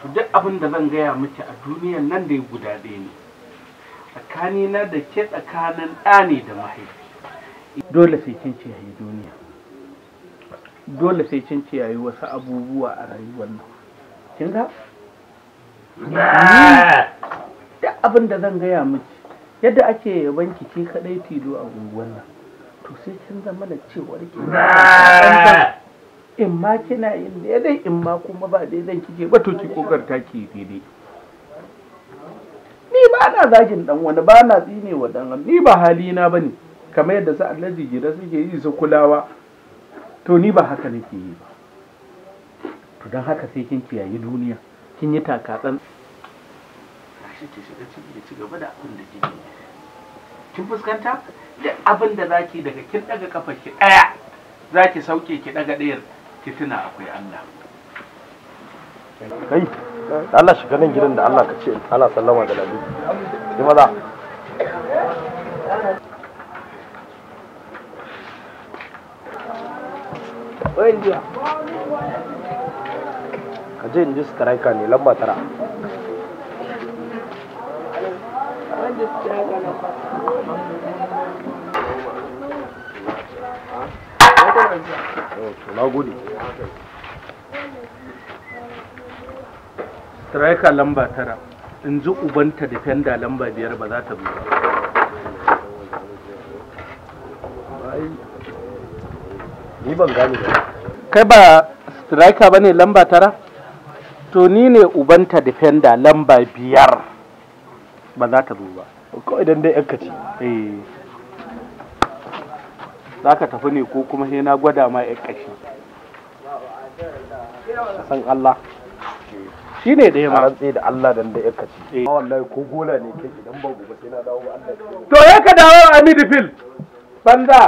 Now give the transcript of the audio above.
To duk abin da zan gaya miki a duniyan nan dai guda ɗaya ne. Tsakanina da ke tsakanin ɗa ne da mahaifi. Dole sai kin ciyayi duniya. Dole sai kin ciyayi wasu abubuwa a rayuwar nan. Kin ga? Duk abin da zan gaya miki, yadda ake yaban ki ke kaɗai tilo a unguwar nan. To sai kin zama da cewar ki in ma kina yin daidai, in ma kuma ba daidai kike ba, to ki kokarta ki daidai. Ni ba na zagin dan wani, ba na tsine wa dan wani, ni ba halina bane kamar yadda su Alhaji Gira suke yi su kulawa. To ni ba haka nake yi ba. To don haka sai kin kiyayi duniya, kin yi takatsan. Tashi ki shiga ciki ki ci gaba da abin da kike. Kin fuskanta? Duk abin da zaki daga kin daga kafar ki daya, zaki sauke ki daga ɗayar, ki tuna akwai Allah. Kai, Allah shiga nan gidan da Allah ka ce ana sallama da Lami. Yi maza. Ka je in ji striker ne lamba 9. Na gode. Striker lamba 9, in ji ubanta defender lamba 5 ba za ta zo ba. Ni ban gane ba. Kai ba striker bane lamba 9? To ni ne ubanta defender lamba 5 ba za ta zo ba. Ko idan dai yanka ce. Eh. Za ka tafi ne ko kuma sai na gwada ma yan kashi. San Allah. Shi ne ɗaya ma. Rantse da Allah dan da yanka ce. Wallahi ko gola ne kai idan ba gobe sai na dawo ba Allah. To ya ka dawo a midfield. Banza.